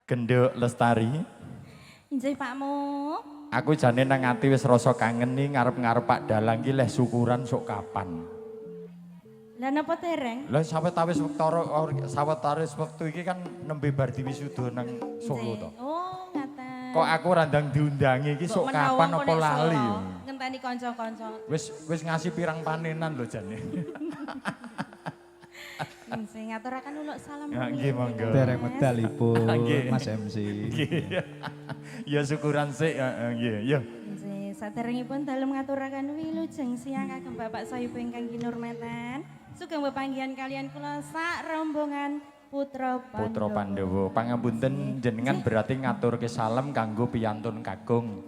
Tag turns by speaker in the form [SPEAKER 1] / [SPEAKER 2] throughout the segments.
[SPEAKER 1] Genduk Lestari.
[SPEAKER 2] Injih Pakmu.
[SPEAKER 1] Aku jane nang ati wis rasa kangen nih ngarep-ngarep Pak Dalang ki leh syukuran sok kapan.
[SPEAKER 2] Lah napa dereng?
[SPEAKER 1] Lah sawetawis sawetawis wektu iki kan nembe bar diwisuda nang Solo to.
[SPEAKER 2] Oh, ngaten.
[SPEAKER 1] Kok aku randang diundangi iki sok kapan apa lali?
[SPEAKER 2] Ngenteni kanca-kanca.
[SPEAKER 1] Wis wis ngasih pirang panenan lho jane.
[SPEAKER 2] Sing ngaturaken uluk salam.
[SPEAKER 1] Nggih monggo.
[SPEAKER 3] Dereng medalipun Mas MC.
[SPEAKER 1] Ya syukuran sik nggih. Ya.
[SPEAKER 2] Nggih, saderengipun dalem ngaturaken wilujeng siang kagem Bapak saha Ibu ingkang kinurmatan. Sugeng pepanggihan kalian kula sak rombongan Putra Pandhawa.
[SPEAKER 1] Putra Pandhawa. Pangapunten jenengan berarti ngaturke salam kanggo piyantun kakung.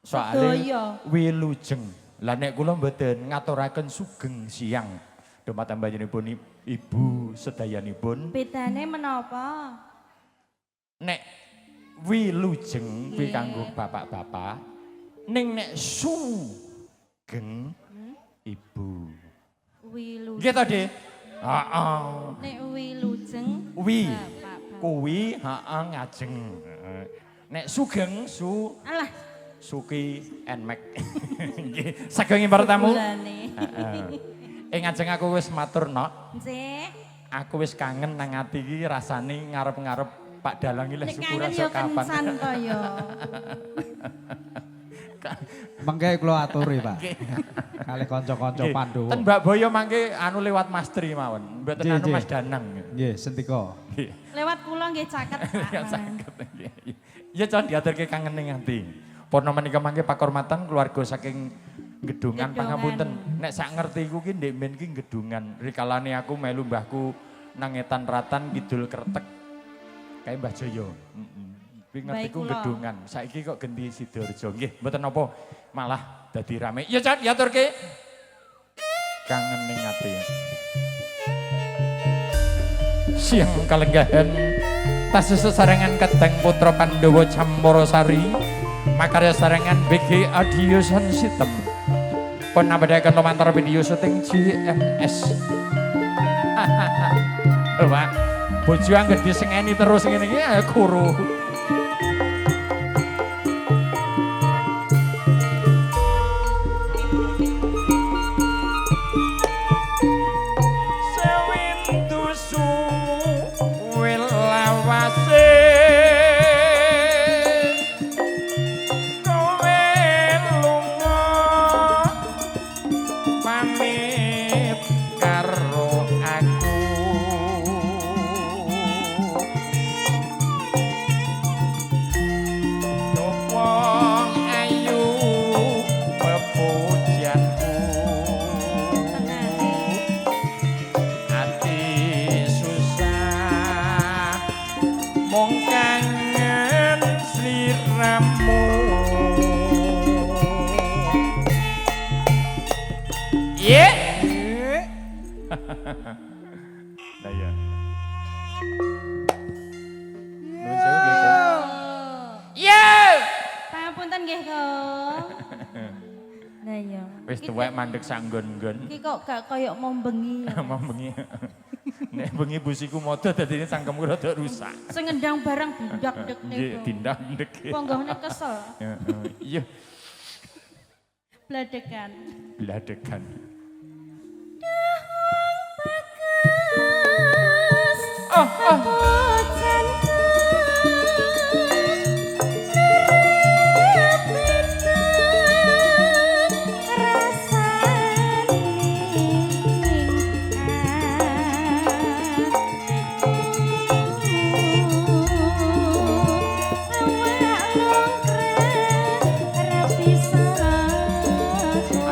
[SPEAKER 1] Soale wilujeng. Lah nek kula mboten ngaturaken sugeng siang. Dumateng panjenenganipun ibu sedayanipun.
[SPEAKER 2] Bedane menapa?
[SPEAKER 1] Nek wilujeng kuwi kanggo bapak-bapak, ning nek sugeng ibu.
[SPEAKER 2] Wilujeng.
[SPEAKER 1] Nggih to, Dik? Heeh.
[SPEAKER 2] Nek wilujeng
[SPEAKER 1] wi kuwi heeh ngajeng. Nek sugeng su
[SPEAKER 2] alah
[SPEAKER 1] Suki Nmax. Nggih, sageng para tamu. Heeh. Ing ngajeng aku wis matur nok.
[SPEAKER 2] Nggih.
[SPEAKER 1] Aku wis kangen nang ati iki rasane ngarep-ngarep Pak Dalang iki leh syukuran
[SPEAKER 2] sok kapan. Nek kangen to ya.
[SPEAKER 3] Mengke kula aturi, Pak. Kalih kanca-kanca Pandhawa.
[SPEAKER 1] Ten Mbak Boyo mangke anu lewat Mas Tri mawon, mboten anu Mas Danang.
[SPEAKER 3] Nggih, sendika.
[SPEAKER 2] Lewat kula nggih caket, Pak.
[SPEAKER 1] Caket nggih. Ya jan diaturke kangen ning ati. Purna menika mangke pakurmatan keluarga saking Gedungan pangapunten. Nek sak ngerti ku ki ndek men ki Gedungan. Rikalane aku melu mbahku nang Etan Ratan Kidul Kretek. Kae Mbah Jaya. Heeh. Kuwi ngertiku Gedungan. Saiki kok genti Sidoarjo. Nggih, mboten napa malah dadi rame. Ya Jan, diaturke. Kangen ning ati. Siang kalenggahan tas sesarengan kadang Putra Pandhawa Camporosari makarya sarengan BG Audio Sound System. Pun nambadaken lumantar video syuting GMS. Pak, bojo angger disengeni terus ngene iki kuru. Sewindu suwe lawase Lah ya. Nuwun sewu nggih, Kong. Ye.
[SPEAKER 2] Pangapunten nggih, Kong. Lah iya.
[SPEAKER 1] Wis tuwek mandek sak nggon-nggon.
[SPEAKER 2] Iki kok gak koyo mau bengi.
[SPEAKER 1] Mau bengi. Nek bengi busiku modo dadine cangkemku rada rusak.
[SPEAKER 2] Sing ngendang barang dindak-ndek niku.
[SPEAKER 1] Nggih, dindak-ndek.
[SPEAKER 2] Ponggohne kesel.
[SPEAKER 1] Heeh. Iya.
[SPEAKER 2] Bladekan.
[SPEAKER 1] Bladekan. Oh, oh.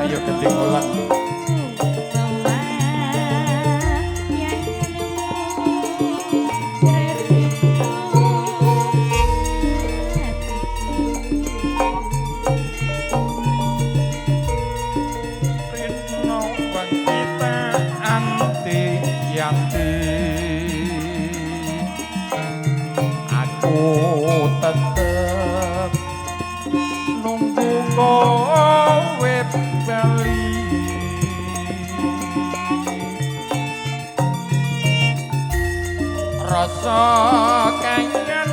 [SPEAKER 1] Ayo gending ulang. Aku tetep nunggu kowe bali. Rasa kangen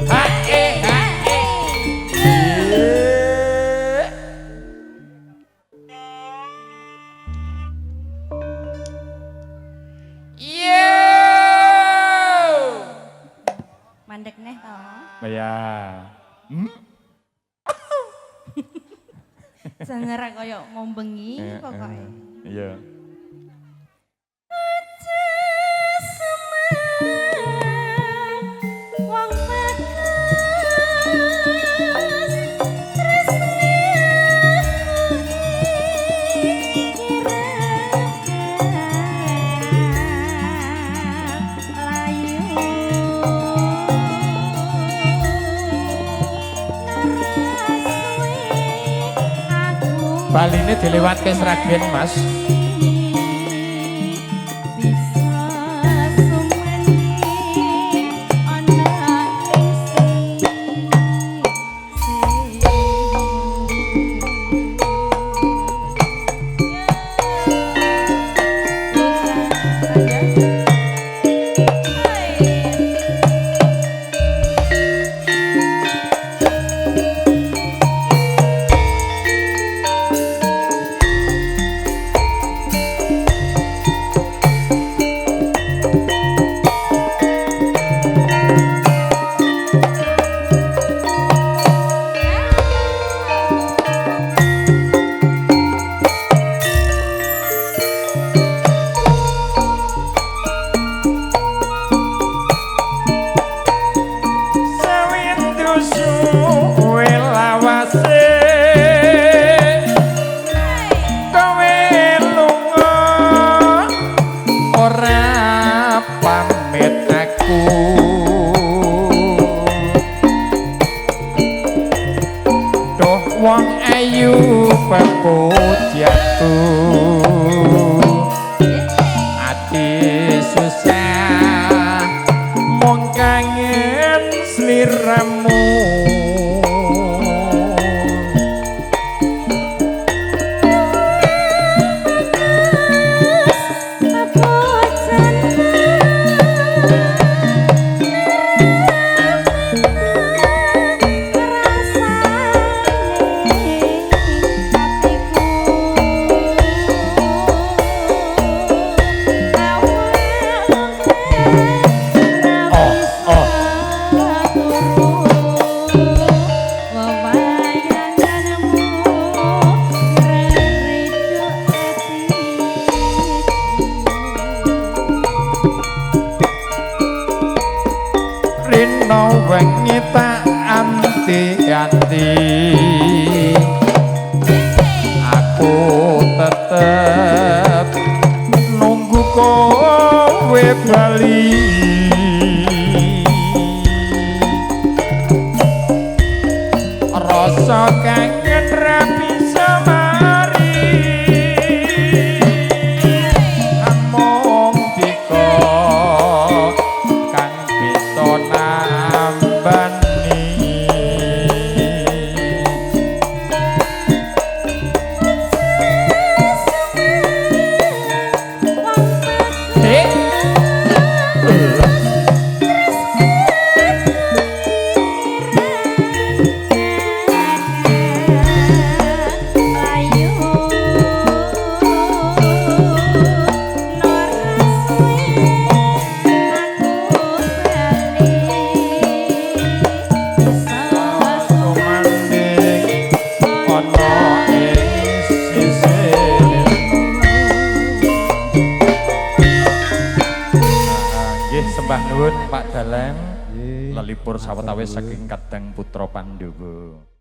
[SPEAKER 1] Hae hae. Yo.
[SPEAKER 2] Mandek neh to.
[SPEAKER 1] Ya.
[SPEAKER 2] Jangan kaya ngombengi pokoke.
[SPEAKER 1] Iya.
[SPEAKER 2] Aja semang wong bagus tresne iki layu naraswe aku
[SPEAKER 1] Baline dilewatke Sragen, Mas.
[SPEAKER 2] bisa sumanding ana ing
[SPEAKER 1] Sewindu suwe lawase kowe lunga ora pamit aku. Duh wong ayu pepujianku, ati susah mung kangen sliramu. Oh, oh. Rino wengi tak anti-anti, aku tetep nunggu kowe bali. Rasa kangen ra bisa mari, amung dika kang bisa nambani. Dik. Sumanding ana ing sisih. Nggih, sembah nuwun Pak Dalang.
[SPEAKER 3] Nggih.
[SPEAKER 1] Lelipur sawetawis saking kadang putra Pandhawa.